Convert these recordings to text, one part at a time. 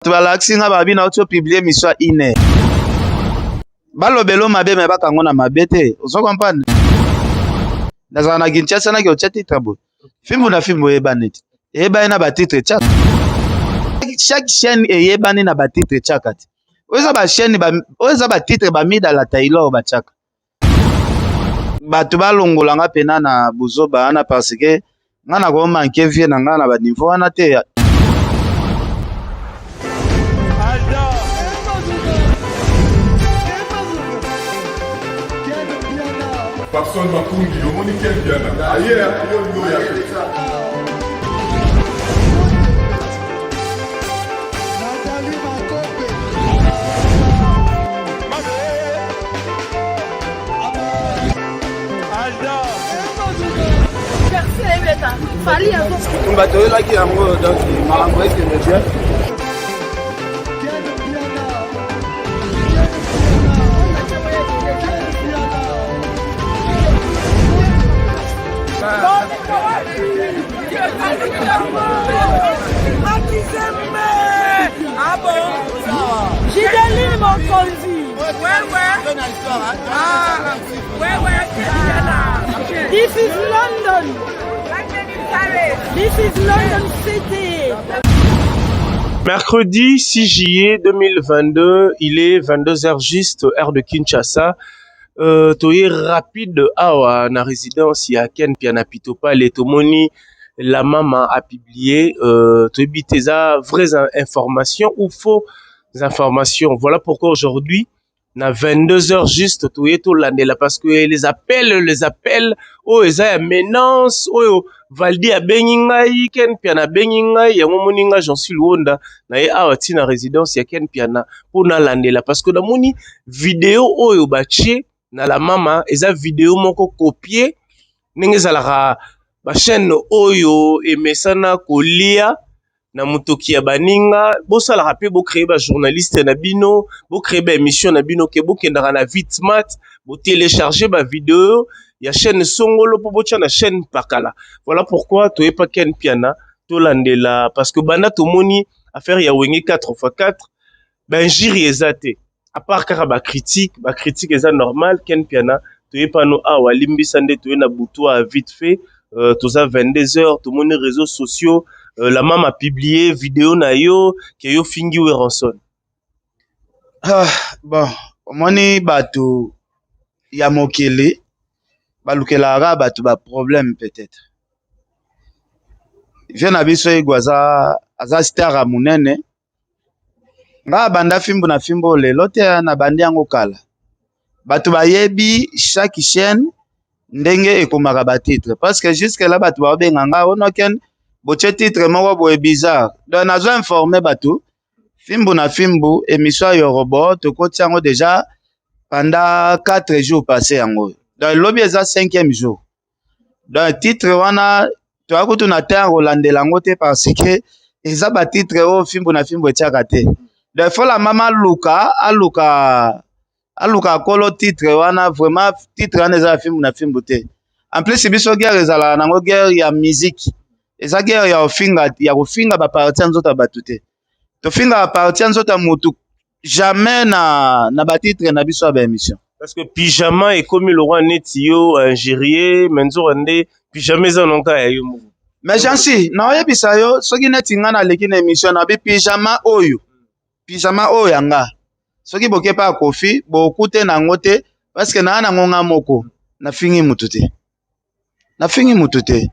Bato balakisi nga babi na oti opublie émission ya une heure. Balobelo mabe me bakango na mabe te. Ozo comprendre? Nazala na Kinshasa naki otia titre boye. Fimbu na fimbu eyebani te. Eyebani na ba titre tiaka. Chaque chaîne eyebani na ba titre tiaka te. Oyo eza ba chaîne ba oyo eza ba titre ba Mida la Taylor batiaka. Bato balongola nga pena na buzoba wana parce que nga nako manquer vie na nga na ba niveau wana te. Papson Makungi, omoni Ken Mpiana aye yo yo ya Bitumba toyelaki yango donc makambo ekende bien. Gideline Mokonzi. This is London. This is London City. Mercredi 6 juillet 2022, il est 22h juste, heure de Kinshasa. Toye rapide awa na résidence ya Ken Mpiana Pitopale, tomoni la mama a publié toyebi te eza vraies informations ou faux informations. Voilà pourquoi aujourd'hui na 22h juste toye tolandela parce que les appels oyo eza ya menace oyo Valdi abengi ngai, Ken Mpiana abengi ngai. Yango moni nga Jansi Luonda na ye awa ntina résidence ya Ken Mpiana mpo nalandela parce que namoni video oyo batie na la mama eza video moko copie ndenge ezalaka bachaîne oyo emesana kolia na motoki ya baninga. Bosalaka mpe bocréer bajournaliste na bino, bocréer baémission na bino ke bokendaka na Vitmat, botélécharge bavideo ya chaîne songolo mpo botya na chaîne pakala. Voilà pourquoi toyepa Ken Mpiana tolandela parce que banda tomoni affaire ya Wenge 4x4, bainjures eza te à part kaka bacritique. Bacritique eza normal. Ken Mpiana, toyepano awa, limbisa nde toye na butu ya vite fait. Toza 22 heures, tomoni réseaux sociaux, la mama publié vidéo na yo ke yo fingi Werrason. Ah, bon, omoni bato ya mokili balukelaka kaka bato baproblème. Peut-être vie na biso Ego aza star ya monene. Nga abanda fimbu na fimbu oyo lelo te, nabandi yango kala. Bato bayebi chaque chaîne ndenge ekomaka batitre parce que jusque là bato baobenga nga onoken botie titre moko boye bizarre. Donc nazo informe bato, fimbu na fimbu, émission ya Yorobo, tokoti yango déjà pendant 4 jours passé yango. Donc lobi eza cinquième jour. Donc titre wana toya kutu na te ya kolandela yango te parce que eza batitre oyo fimbu na fimbu etiaka te. Donc fola mama aluka aluka aluka akolo titre wana. Vraiment, titre wana eza ya fimbu na fimbu te. En plus, biso guerre ezalaka nango guerre ya musique, eza guerre ya kofinga, ya kofinga baparti ya nzoto ya bato te. Tofingaka parti ya nzoto ya motu jamais na batitre na biso ya baémission. Parce que pyjama ekomi lokwa neti yo injurier, mais nzoka nde pyjama eza nonka ya yo moko. Mais Jansi, naoyebisa yo, soki neti nga naleki na émission na bi pyjama oyo, pyjama oyo ya nga, soki boke pa Kofi, bokute nango te parce que naa nango nga moko. Nafingi mutu te, nafingi mutu te.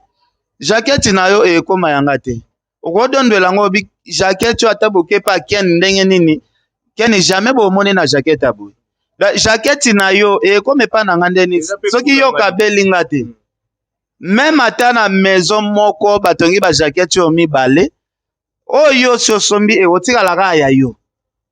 Jaquette na yo ekóma yanga te, okodondwela yango obi jaquette oyo. Ata boke pa Ken ndenge nini, Ken jamais bomoni na jaquette ya boye. Jaquette na yo ekóma epa na nga ndeni? Soki yo kabeli nga te, même ata na maison moko batongi bajaquette oyo mibale, oyo osi osombi ekotikala kaka ya yo.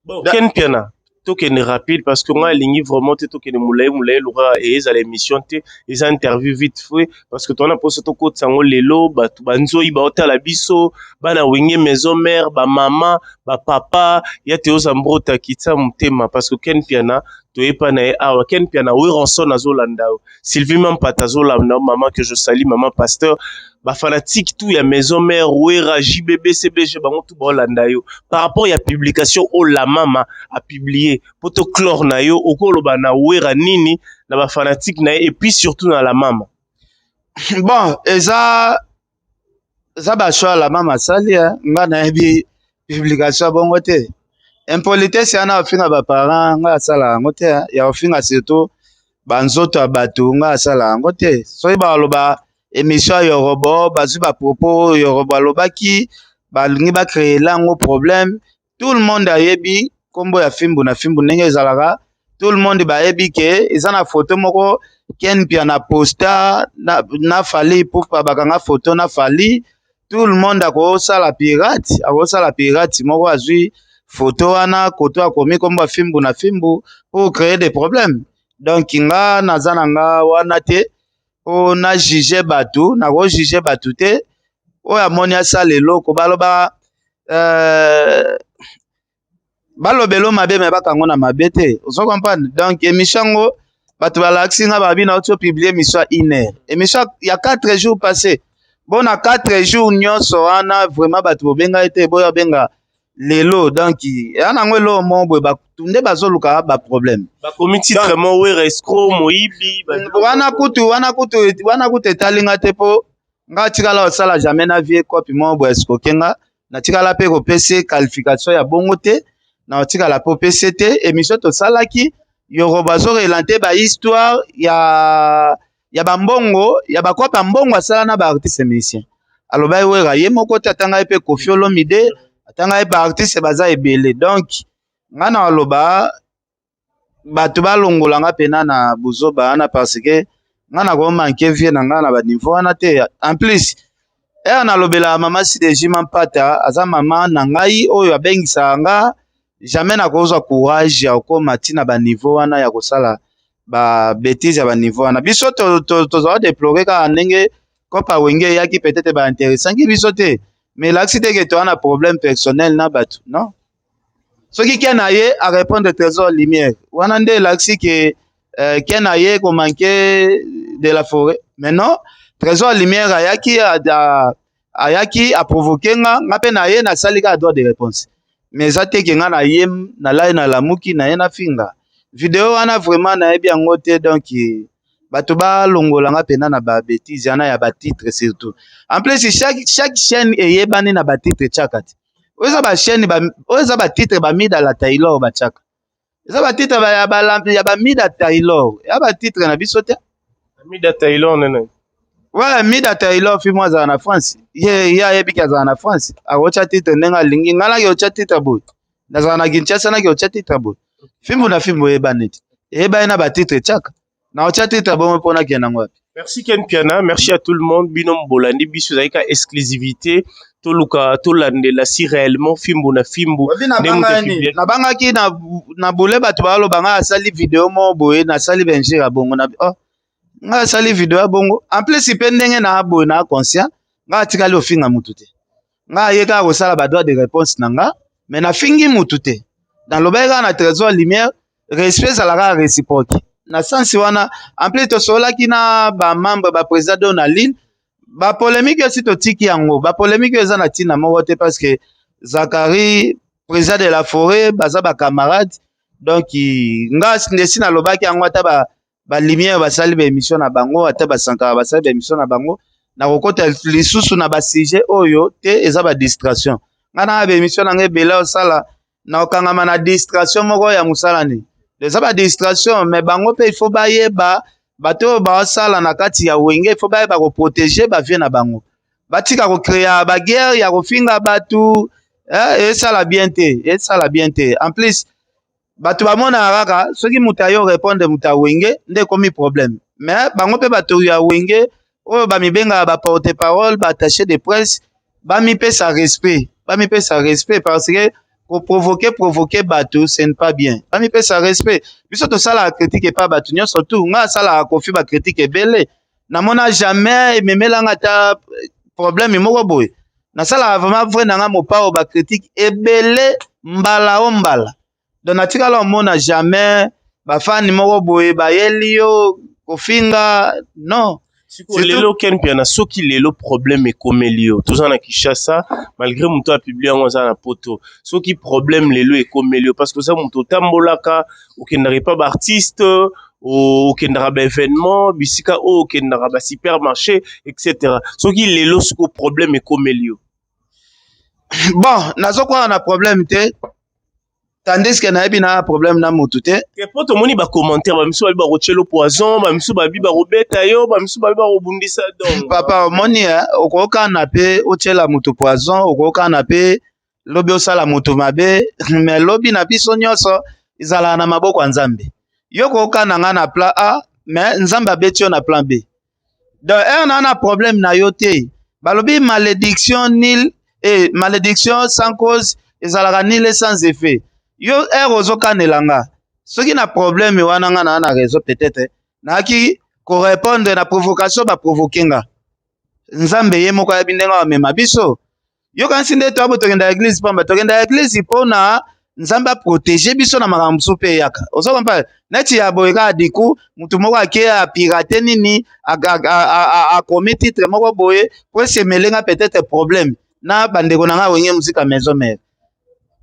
Bon, Ken Mpiana, tokende rapide parce que ngai alingi vraiment te tokende molai molai lokola ezala émission te, eza interview vite fait parce que tona mposa tokotisa yango lelo. Bato banzoi baotala biso, bana Wenge Maison Mère, bamama. Ba papa ya Théo Zambrota kitsa motema parce que Ken Mpiana toyepa na ye awa. Ken Mpiana Werrason azolanda yo, Sylvie Mampata azolanda yo, maman que je salue, maman pasteur, ba fanatique tout ya maison mère Wera JBB CBG bango tout baolanda yo par rapport ya publication oyo la mama a publié po to clore na yo. Okoloba na Wera nini, na ba fanatique na ye et puis surtout na la mama? Bon, eza bachoix la mama asali. Nga nayebi publication ya bongo te. Impolitesse wana, ofinga baparent, nga asala yango te. Ya kofinga surtout banzoto ya bato, nga asala yango te. Soki baloba émission ya Yorobo, bazwi bapropos Yorobo alobaki, balingi bacréela yango problème. Tout le monde ayebi nkombo ya Fimbu na Fimbu ndenge ezalaka. Tout le monde bayebi ke eza na foto moko Ken Mpiana posta na Fally Ipupa, bakanga foto na Fally. Tout le monde akosala pirate, akosala pirate moko, azwi foto wana koto, akomi nkombo ya Fimbu na Fimbu pour créer des problèmes. Donc nga naza na nga wana te mpo na juge bato, nakojuge bato te. Oyo amoni asala eloko, baloba balobelo mabe me bakango na mabe te, ozo comprendre? Donc émission yango, bato balakisi nga, babi nauti opublie émission ya une heure, émission ya 4 jours passé. Bon, na 4 jours nyonso wana, vraiment bato bobenga ye te, boyo abenga lelo. Donc eya nango eloko moko boye, bato nde bazoluka baproblème. Bakomi titre mo Wera escroc, moyibi. Wana kutu etalinga te, mpo nga tikala kosala jamais na vie kopi moko boye escroquer nga. Natikala mpe kopesa qualification ya bongo te, na otikala mpe opesa te. Émission tosalaki, Yoro bazorelate bahistoire ya bambongo ya bakopa mbongo asala na baartiste musicien. Alobaki Wera ye moko te, atanga ye mpe Koffi Olomide, atanga ye baartiste baza ebele. Donc nga na aloba bato balongola nga mpena na buzoba wana, parce que nga na komanquer vie na nga na baniveau wana te. En plus, ere nalobelaka mama Sideji Mampata, aza mama na ngai oyo abengisaka nga, jamais nakozwa courage ya kokóma ntina baniveau wana ya kosala babêtises ya baniveau wana. Biso tozala déplore kaka ndenge kopa Wenge eyaki, peut-être bainteressanki biso te, mais elakisi te ke toza na problème personnel na bato, non. Soki ke na ye arépondre Trésor Lumière wana, nde elakisi ke ke na ye komanquer de la forêt. Mais non, Trésor Lumière ayaki aprovoke nga, nga mpe na ye nasali kaka droit de réponse, mais eza te ke nga na ye nalai nalamuki na ye nafinga. Video wana vraiment nayebi yango te. Donc bato balongola nga mpena na babêtises wana ya batitre surtout. En plus, chaque chaîne eyebani na batitre tiaka te. Oyo eza bachaîne, oyo eza batitre bamida la Taylor batiaka, eza batitre ya bamida Taylor, ya batitre na biso te. Mida Taylor nene? Ouais, Mida Taylor, fi mo azala na France, ye ayebiki azala na France, akotya titre ndenge alingi. Ngai naki otya titre boye, nazala na Kinshasa, naki otya titre boye. Fimbu na Fimbu eyebani te, eyebani na batitre tiaka. Na otya titre bongo mpo nakende yango wapi? Merci Ken Mpiana, merci à tout le monde. Bino bolandi biso, ezalaki ka exclusivité. Toluka tolandela si réellement Fimbu na Fimbu. Nabangaki na bule, bato baloba ngai asali video moko boye, nasali benjire ya bongo na oh, ngai asali video ya bongo. En plus mpe ndenge na boye na conscient, ngai atikali ofinga mutu te. Ngai aye kaka kosala badroit de réponse na nga, mais nafingi mutu te. Nalobaki kaka na Trésor Lumière, respect ezalaka réciproque na sansi wana. En plus, tosololaki na bamembre, baprésident do na Lille. Bapolémique esi totiki yango, bapolémique eza na ntina moko te, parce que Zakari, président de la forêt, baza bacamarade. Donc nga ndesi nalobaki yango, ata balumière basali baémission na bango, ata basankara basali baémission na bango, nakokota lisusu na basujet oyo te, eza badistraction. Nga na baémission na nga ebele osala, na okangama na distraction moko ya mosala nini? Eza badistraction. Mais bango mpe il faut bayeba, bato oyo baosala na kati ya Wenge, il faut bayeba koprotéger bavie na bango, batika kocréer baguerre ya kofinga bato. Esala bien te, esala bien te. En plus, bato bamonaka kaka soki moto ayo répondre moto ya Wenge nde ekomi problème. Mais bango mpe bato ya Wenge oyo bamibengaka baporte parole, baattaché de presse, bamipesa respect, bamipesa respect, parce que koprovoke provoke bato, ce n'est pas bien. Bamipesa respect. Biso tosalaka critique epa bato nyonso tu. Nga asalaka Kofi bacritique ebele, namona jamais ememelanga ata problème moko boye. Nasalaka vraiment vrai na nga Mopao ba critique ebele mbala o mbala. Donc natikala omona jamais ba fani moko boye bayeli yo kofinga non. Sikoyo lelo Ken Mpiana, soki lelo problème ekomeli yo, toza na Kinshasa, malgré moto apublie yango aza na poto, soki problème lelo ekomeli yo parce que oza moto otambolaka, okendaka epa ba artiste, okendaka ba événement, bisika oyo okendaka ba supermarché, etc. Soki lelo sikoyo problème ekomeli yo. Bon, nazokwaka na problème te, tandis que nayebi na problème na mutu te. Ke po tomoni ba commentaire, ba misusu babi bakotielo poison, ba misusu babi bakobeta yo, ba misusu babi bakobundisa. Donc papa, omoni okokana pe otiela mutu poison, okokana pe lobi osala mutu mabe, mais lobi na biso nyonso ezalaka na maboko ya Nzambe. Yo kokana nga na plan A, mais Nzambe abeti yo na plan B. Donc na problème na yo te. Balobi malédiction nil et malédiction sans cause ezalaka nil et sans effet. Yo ozokanela nga. Soki na problème wana nga na raison, peut-être naki ko répondre na provocation ba provoquer nga. Nzambe ye moko ayebi ndenge amema biso. Yo kanisi nde toyabo tokenda église pamba, tokenda église mpona Nzambe aprotéger biso na makambo mosusu mpe eyaka. Ozo comprendre? Neti ya boye kaka diku mutu moko ake apirate nini, akomi titre moko boye po esemele nga peut-être problème na bandeko na nga Wenge Musica Maison Mère.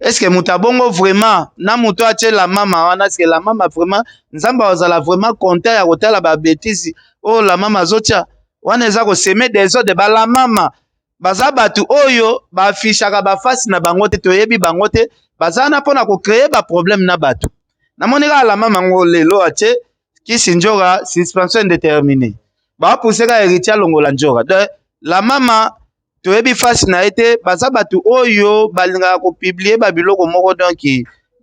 Est-ce que mutu abongo vraiment na mutu atie la mama wana, est-ce que la mama vraiment Nzambe azala vraiment content ya kotala ba bêtises oyo la mama azotia wana? Eza kosemer désordre. Ba la mama baza bato oyo baafishaka bafasi na bango te, toyebi bango te, baza wana mpona kocréer baproblème na bato. Namoni kaka la mama yango lelo atie kisi Njoka suspension indéterminée, baapuse kaka Héritier alongola Njoka. Donc la mama toyebi fasi na ye te, baza bato oyo balingaka kopublier babiloko moko. Donc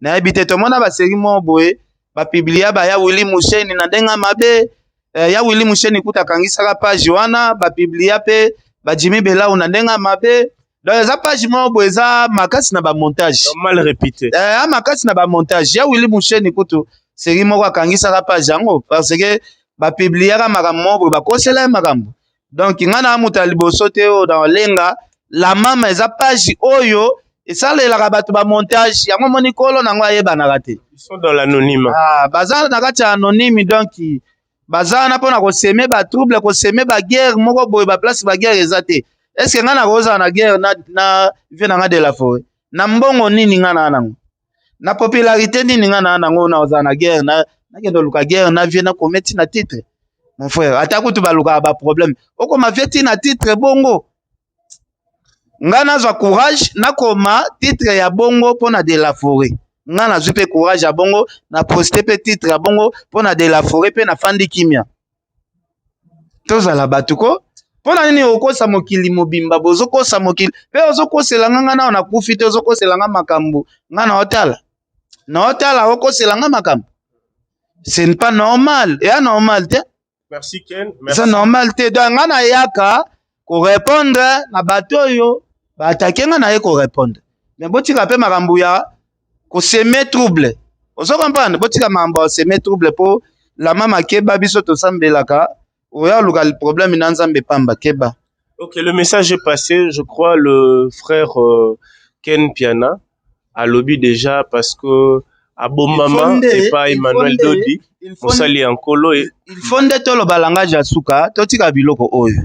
nayebi te, tomona basérie moko boye bapublia baya Willy Musheni na ndenge mabe. Ya Willy Musheni kuta akangisaka page wana, bapublia mpe bajimi Belau na ndenge mabe. Donc eza page moko boye eza makasi na bamontage. Mal répété. Ya makasi na bamontage. Ya Willy Musheni kutu série moko akangisaka page yango parce que bapubliaka makambo moko boye, bakosela ye makambo. Donc ngai na moto ya liboso te oyo na olenga la mama, eza page oyo esalelaka bato bamontage yango, moni kolo nango ayebanaka te. Ils sont dans l'anonyme. Ah, baza na kati ya anonyme. Donc baza wana mpona kosemer batrouble, kosemer baguerre moko boye, baplace baguerre eza te. Est-ce ngai nakozala na guerre na vieux na nga de la Forêt? Na mbongo nini ngai naa nango? Na popularité nini ngai naa nango na kozala na guerre na nakende oluka guerre na vieux, nakome ntina titre? Mon frère, ata kutu balukaka baproblème, okoma vieux ntina titre bongo. Ngai nazwa courage nakoma titre ya bongo mpona de la Forêt. Ngai nazwi mpe courage ya bongo, na poste mpe titre ya bongo mpona de la Forêt mpe nafandi kimia. Tozala bato ko, mpona nini okosa mokili mobimba? Bozokosa mokili mpe ozokosela nga. Nga nao nakufi te, ozokosela nga makambo. Nga naotala, naotala, okosela nga makambo, ce n'est pas normal, eya normal te. Merci Ken. Eza normal te. Donc nga nayaka korépondre na bato oyo baattaquer nga, naye korépondre, mais botika mpe makambo ya kosemer trouble. Ozo comprendre? Botika makambo ya kosemer trouble mpo la mama keba, biso tosambelaka, oya oluka problème na Nzambe pamba, keba. Ok, le message est passé. Je crois le frère Ken Piana alobi déjà parce que abombama epai Emmanuel Dodi mosali ya Nkolo. Il faut nde toloba langage ya suka, totika biloko oyo,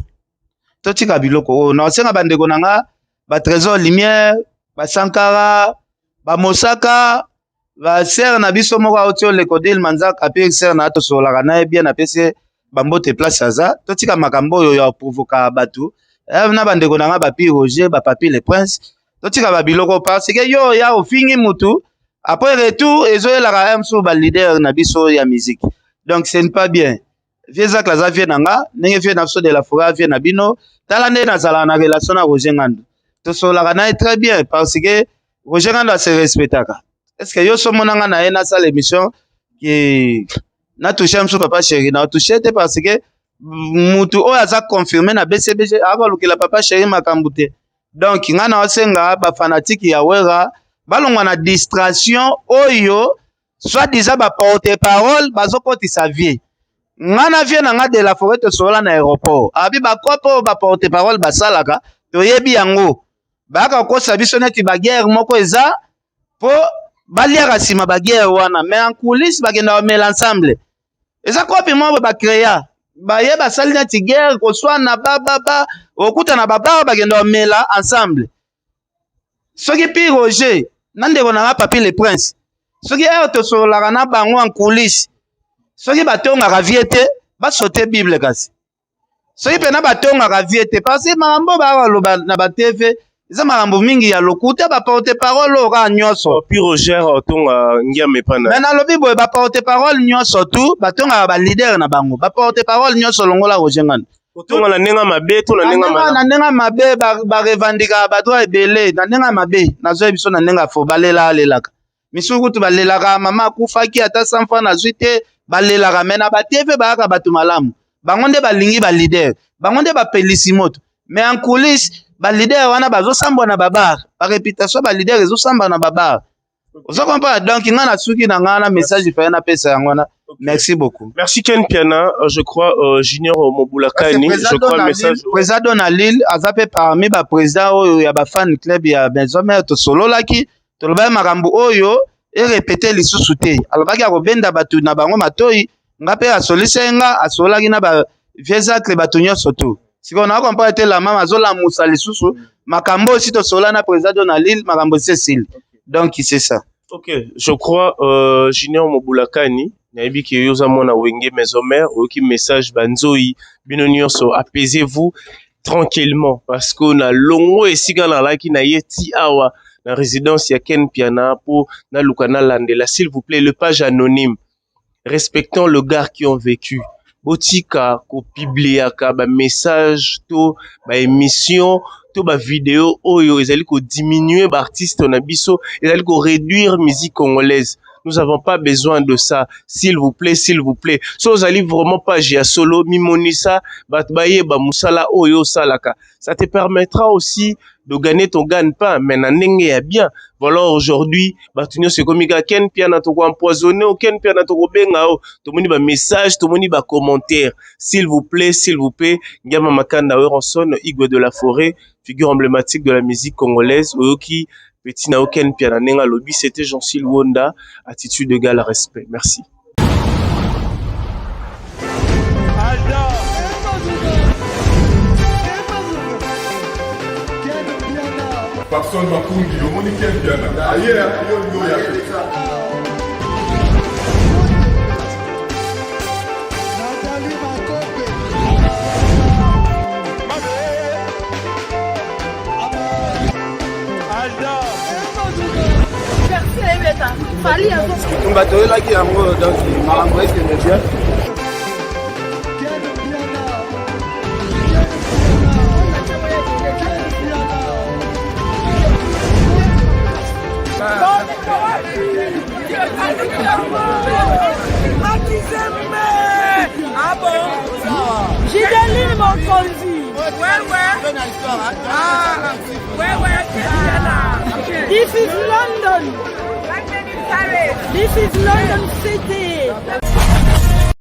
totika biloko oyo. Na osenga bandeko na nga batrésor lumière, basankara, bamosaka, basere na biso moko auti oleko dile manzaka mpe sere na tosololaka na ye bien, napesi ye bambote place aza. Totika makambo oyo ya provoka bato na bandeko na nga bapi Roger, bapapi le Prince, totika babiloko parce que yo ya ofingi mutu, après retour ezoyelaka mosusu baleader na biso ya musique. Donc ce n'est pas bien. Vieux Zacle aza vieux na nga ndenge vieux na biso de la Forêt, vieux na bino. Tala nde nazalaka na relation na Roger Ngando, tosololaka na ye très bien parce que Roger Ngando ase respectaka. Est ce que yo so monanga na ye nasala émission ke natouche mosusu papa chéri? Na touche te parce que mutu oyo aza confirmé na BCBG akolukela papa chéri makambo te. Donc ngai na osenga bafanatike ya Wera balongwa na distraction oyo soit disant baporte parole bazokotisa vieux. Nga na vieux na nga de la Forêt tosolola na aéroport, abi bakope oyo baporte parole basalaka, toyebi yango. Bayaka kokosa biso neti baguerre moko eza mpo baliaka nsima baguerre wana, mais en coulisse bakenda komela ensemble. Eza kopi moko bacréa, baye basali neti guerre koswana bababa, okutana babar bakenda komela ensemble. Soki Pi Roger na ndeko na nga Papi le Prince, soki heure tosololaka na bango en coulisse, soki batongaka vie te, basote Bible. Kasi soki mpena batongaka vie te, parce que makambo bakaloba na ba TV eza makambo mingi ya lokuta, baporte parole oyo kaka nyonso. Pi Roger otonga ngiama epa na Me nalobi boye, baporte parole nyonso tu batongaka baleader na bango, baporte parole nyonso longola Roger Ngani. Otonga na ndenge mabe to na ndenge malamu? Na ndenge mabe. Barevendikaka badroit ebele na ndenge mabe. Nazoyebi biso na ndenge afo balela, alelaka misusu kutu balelaka mama akufaki, ata 100 francs nazwi te, balelaka. Me na baTV bayaka bato malamu, bango nde balingi baleader, bango nde bapelisi moto. Mais en coulisse baleader wana bazosambwa na babar, baréputation baleader ezosamba na babar, ozo comprendre. Donc nga na suki na nga na message faye napesa yango wana. Merci beaucoup. Merci Ken Piana. Je crois Junior Mobulakani, je crois message. Président Dona Lille aza mpe parmi baprésident oyo ya bafan club ya Maison Mère. Tosololaki, tolobaki makambo oyo erépéter lisusu te. Alobaki akobenda bato na bango matoi. Nga mpe asolisi ye, nga asololaki na bavieux acre, bato nyonso tu. Sikoyo na comprendre te, la mama azolamusa lisusu makambo oyo. Si tosolola na président Dona Lille, makambo esi esili. Donc c'est ça. Ok, je crois Junior Mobulakani, nayebi ke yo oza mwana Wenge Maison Mère, oyoki message banzoi bino nyonso, apaisez-vous tranquillement, parce que na longo esika nalaki na ye ti awa na résidence ya Ken Piana mpo naluka nalandela. S'il vous plaît, le page anonyme, respectons le gars qui ont vécu. Botika kopubliaka bamessage to baémission to bavideo oyo ezali kodiminue baartiste na biso, ezali koréduire musique congolaise. Nous avons pas besoin de ça, s'il vous plaît, s'il vous plaît. So ozali vraiment page ya solo, mimonisa, bato bayeba mosala oyo osalaka. Ça te permettra aussi de gagner ton gagne-pain, mais na ndenge ya bien. Voilà, aujourd'hui bato nyonso ekomi kaka Ken Piana tokoempoisonne o, Ken Piana tokobenga o. Tomoni bamessage, tomoni bacommentaire. S'il vous plaît, s'il vous plaît. Ngiama Makanda Werrason, Igwe de la forêt, figure emblématique de la musique congolaise, oyoki petit na Ken Piana ndenge alobi. C'était Jean-Sil Wonda, attitude égale respect. Merci. Alda. Papson Makungi, omoni Ken Piana aye yo yo ya. Nathalie Makope. Alda. Merci ebeta Fally azo Bitumba toyelaki yango, donc makambo ekende bien. Ken Piana. Ken Piana. Ken Piana. Makizembe. Ah bon. Gideline Mokonzi. Ouais. Ah, ouais, This is London. This is London City.